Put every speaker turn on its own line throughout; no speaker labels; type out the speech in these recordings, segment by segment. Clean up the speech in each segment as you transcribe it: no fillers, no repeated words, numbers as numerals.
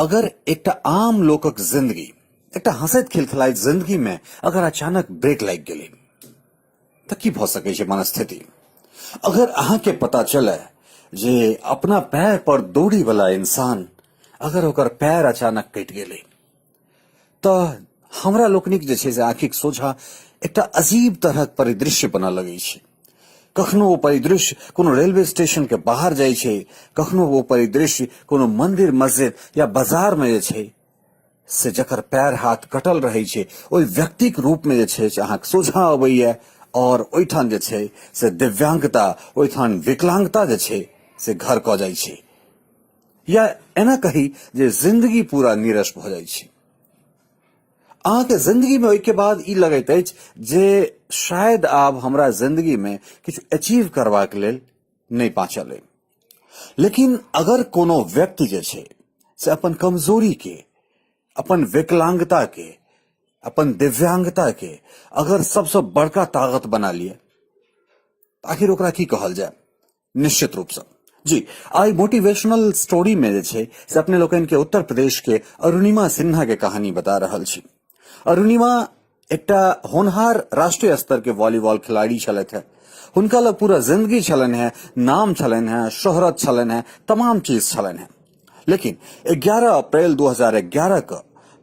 अगर एकटा आम लोकक जिंदगी, एकटा हंसैत खिलखिलाइत जिंदगी में अगर अचानक ब्रेक लागि गेलै तऽ की भऽ सकै छै मनस्थिति? अगर अहाँके पता चले जे अपना पैर पर दौड़ी वाला इंसान अगर ओकर पैर अचानक कटि गेलै तऽ हमरा लोकनिक जे छै से आँखिक सोझा एकटा अजीब तरहक परिदृश्य बनऽ लगै छै। कखनो ओ परिदृश्य कोनो रेलवे स्टेशन के बाहर जाइ छै, कखनो ओ परिदृश्य कोनो मंदिर मस्जिद या बाजार में जे छै से जकर पैर हाथ कटल रहै छै ओहि व्यक्तिक रूप में जे छै से अहाँके सोझा अबैया और ओहिठाम जे छै से दिव्यांगता, ओहिठाम विकलांगता जे छै से घर कऽ जाइ छै, या एना कही जे जिंदगी पूरा नीरस भऽ जाइ छै। अहाँके जिंदगी में ओहिके बाद ई लगैत अछि जे शायद आब हमरा जिंदगी में किछु अचीव करबाक लेल नहि बाँचल अइ। लेकिन अगर कोनो व्यक्ति जे छै से अपन कमजोरी के, अपन विकलांगता के, अपन दिव्यांगता के अगर सबसँ बड़का ताकत बना लिए, आखिर ओकरा की कहल जाय? निश्चित रूप से जी आई मोटिवेशनल स्टोरी में जे छै से अपने लोकनि के उत्तर प्रदेश के अरुणिमा सिन्हा के कहानी बता रहल छी। अरुणिमा एकटा होनहार राष्ट्रीय स्तर के वॉलीबॉल खिलाड़ी छलथि है। हुनका लग पूरा जिंदगी छलनि है, नाम छलनि है, शोहरत छलनि है, तमाम चीज छलनि है। लेकिन 11 अप्रैल 2011 के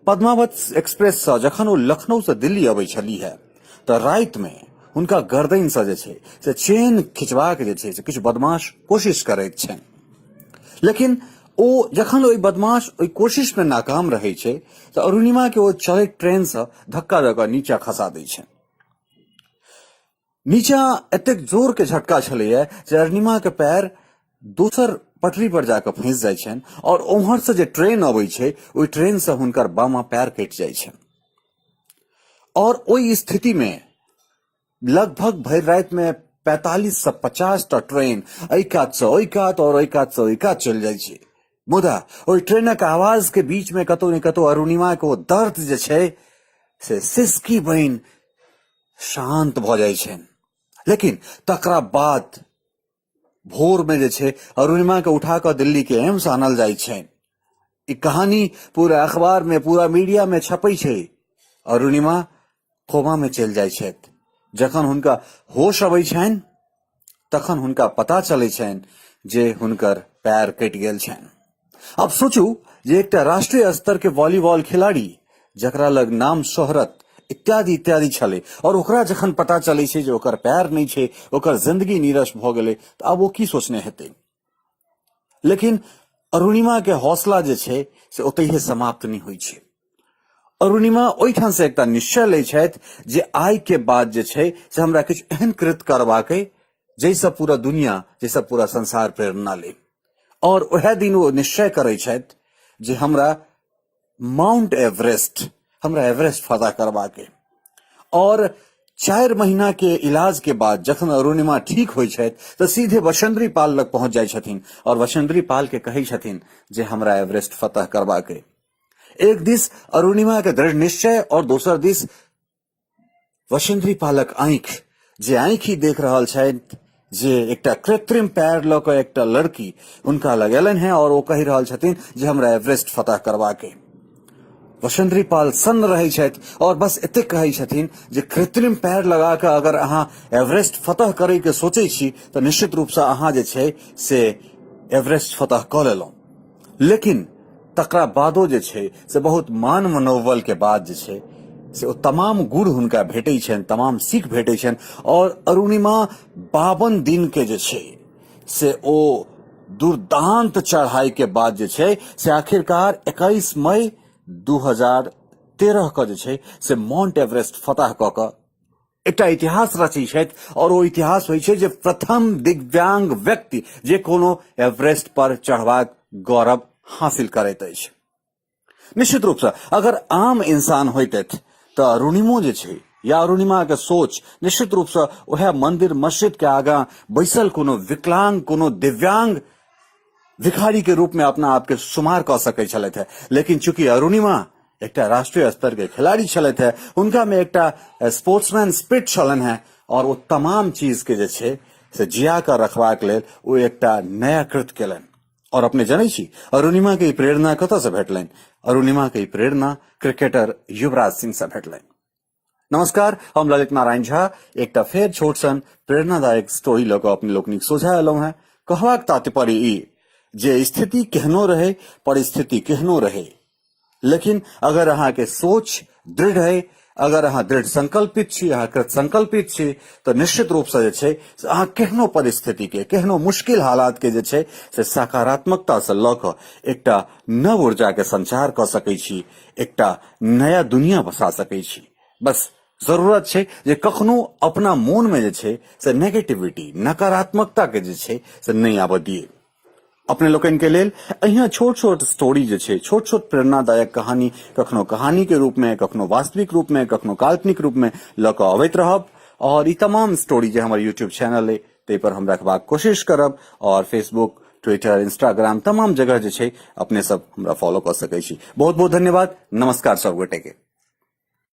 पद्मावत एक्सप्रेस से जखन ओ लखनऊ से दिल्ली अबै छली है तऽ राति में हुनका गर्दन से जे छै से चेन खिंचबाक जे छै से किछु बदमाश कोशिश करैत छनि। लेकिन ओ जखन ओहि बदमाश ओहि कोशिश में नाकाम रहै छै तऽ अरुणिमा के ओ चलैत ट्रेन से धक्का दऽ कऽ नीचा खसा दै छै। नीचा एतेक जोर के झटका छलैया जे अरुणिमा के पैर दोसर पटरी पर जाकऽ फंसि जाइ छनि और ओम्हर से जे ट्रेन अबै छै ओहि ट्रेन से हुनकर बामा पैर कटि जाइ छनि। और ओहि स्थिति में लगभग भरि राति में 45 से 50 टा ट्रेन एहि कात से ओहि कात और ओहि कात से ओहि कात चलि जाइ छै। मुदा ओहि ट्रेनक आवाज के बीच में कतौ ने कतौ अरुणिमा के ओ दर्द जे छै से सिसकी बनि शांत भऽ जाइ छनि। लेकिन तकरा बाद भोर में जे छै अरुणिमा के उठा कऽ दिल्ली के एम्स आनल जाइ छनि। ई कहानी पूरा अखबार में, पूरा मीडिया में छपै छै। अरुणिमा कोमा में चलि जाइ छथि। जखन हुनका होश अबै छनि तखन हुनका पता चलै छनि जे हुनकर पैर कटि गेल छनि। अब सोचू जे एकटा राष्ट्रीय स्तर के वॉलीबॉल खिलाड़ी जकरा लग नाम, शोहरत इत्यादि इत्यादि छलै और ओकरा जखन पता चलै छै जे ओकर पैर नहि छै, ओकर जिंदगी नीरस भऽ गेलै, तऽ आब ओ की सोचने हेतै? लेकिन अरुणिमा के हौसला जे छै से ओतहिए समाप्त नहि होइ छै। अरुणिमा ओहिठाम से एकटा निश्चय लै छथि जे आइ के बाद जे छै से हमरा किछु एहन कृत करबाक अइ जाहिसँ पूरा दुनिया, जाहिसँ पूरा संसार प्रेरणा ले। और वएह दिन ओ निश्चय करै छथि जे हमरा माउंट एवरेस्ट, हमरा एवरेस्ट फतह करबाक अइ। और 4 महीना के इलाज के बाद जखन अरुणिमा ठीक होइ छथि तऽ सीधे बछेंद्री पाल लग पहुंच जाइ छथिन और बछेंद्री पाल के कहै छथिन जे हमरा एवरेस्ट फतह करबाक अइ। एक दिस अरुणिमा के दृढ़ निश्चय और दोसर दिस बछेंद्री पालक आँखि, जे आँखि देख रहल छथि जे एकटा कृत्रिम पैर लऽ कऽ एकटा लड़की हुनका लग एलनि हेँ और ओ कहि रहल छथिन जे हमरा एवरेस्ट फतह करबाक अइ। बछेंद्री पाल सन्न रहै छथि और बस एतेक कहै छथिन जे कृत्रिम पैर लगा कऽ अगर अहाँ एवरेस्ट फतह करैके सोचै छी तऽ निश्चित रूपसँ अहाँ जे छै से एवरेस्ट फतह कऽ लेलहुँ। लेकिन तकरा बादो जे छै से बहुत मान मनोबल के बाद जे छै से ओ तमाम गुण हुनका भेटै छनि, तमाम सीख भेटै छनि और अरुणिमा 52 दिन के जे छै से ओ दुर्दांत चढ़ाई के बाद जे छै से आखिरकार 21 मई 2013 के जे छै से माउंट एवरेस्ट फतह कऽ कऽ एकटा इतिहास रचै छथि और ओ इतिहास होइ छै जे प्रथम दिव्यांग व्यक्ति जे कोनो एवरेस्ट पर चढ़बाक गौरव हासिल करैत अछि। निश्चित रूप से अगर आम इंसान होइतथि तऽ अरुणिमो जे छै या अरुणिमा के सोच निश्चित रूप से वएह मंदिर मस्जिद के आगाँ बैसल कोनो विकलांग, कोनो दिव्यांग भिखारी के रूप में अपना आप के शुमार कऽ सकै छलथि है। लेकिन चूंकि अरुणिमा एकटा राष्ट्रीय स्तर के खिलाड़ी छलथि है, हुनका में एकटा स्पोर्ट्समैन स्पिरिट छलनि है और ओ तमाम चीज के जे छै से जिया कऽ रखबाक लेल ओ एकटा नया कृत्य केलनि। आओर अपने जनै छी अरुणिमा के ई प्रेरणा कतऽसँ भेटलनि? अरुणिमा के ई प्रेरणा क्रिकेटर युवराज सिंह से भेटलनि। नमस्कार, हम ललित नारायण झा एकटा फेर छोट सन प्रेरणादायक स्टोरी लऽ कऽ अपने लोकनिक सोझा एलहुँ हेँ। कहबाक तात्पर्य ई जे स्थिति केहनो रहे, परिस्थिति केहनो रहे, लेकिन अगर अहाँके सोच दृढ़ है, अगर अहाँ दृढ़ संकल्पित छी, अहाँ कृत संकल्पित छी, तऽ निश्चित रूपसँ जे छै से अहाँ केहनो परिस्थितिके, केहनो मुश्किल हालातके जे छै से सकारात्मकतासँ लऽ कऽ एकटा नव ऊर्जाके संचार कऽ सकै छी, एकटा नया दुनिया बसा सकै छी। बस जरूरत छै जे कखनो अपना मोनमे जे छै से नेगेटिविटी, नकारात्मकताके जे छै से नहि आबऽ दियै। अपने लोकनि के लेल अहिना छोट छोट स्टोरी जे छै, छोट छोट प्रेरणादायक कहानी, कखनो कहानी के रूप में, कखनो वास्तविक रूप में, कखनो काल्पनिक रूप में लऽ कऽ अबैत रहब। और ई तमाम स्टोरी जे हमर यूट्यूब चैनल अइ ताहि पर हम रखबाक कोशिश करब और फेसबुक, ट्विटर, इंस्टाग्राम तमाम जगह जे छै अपने सब हमरा फॉलो कऽ सकै छी। बहुत बहुत धन्यवाद, नमस्कार सब गोटे के।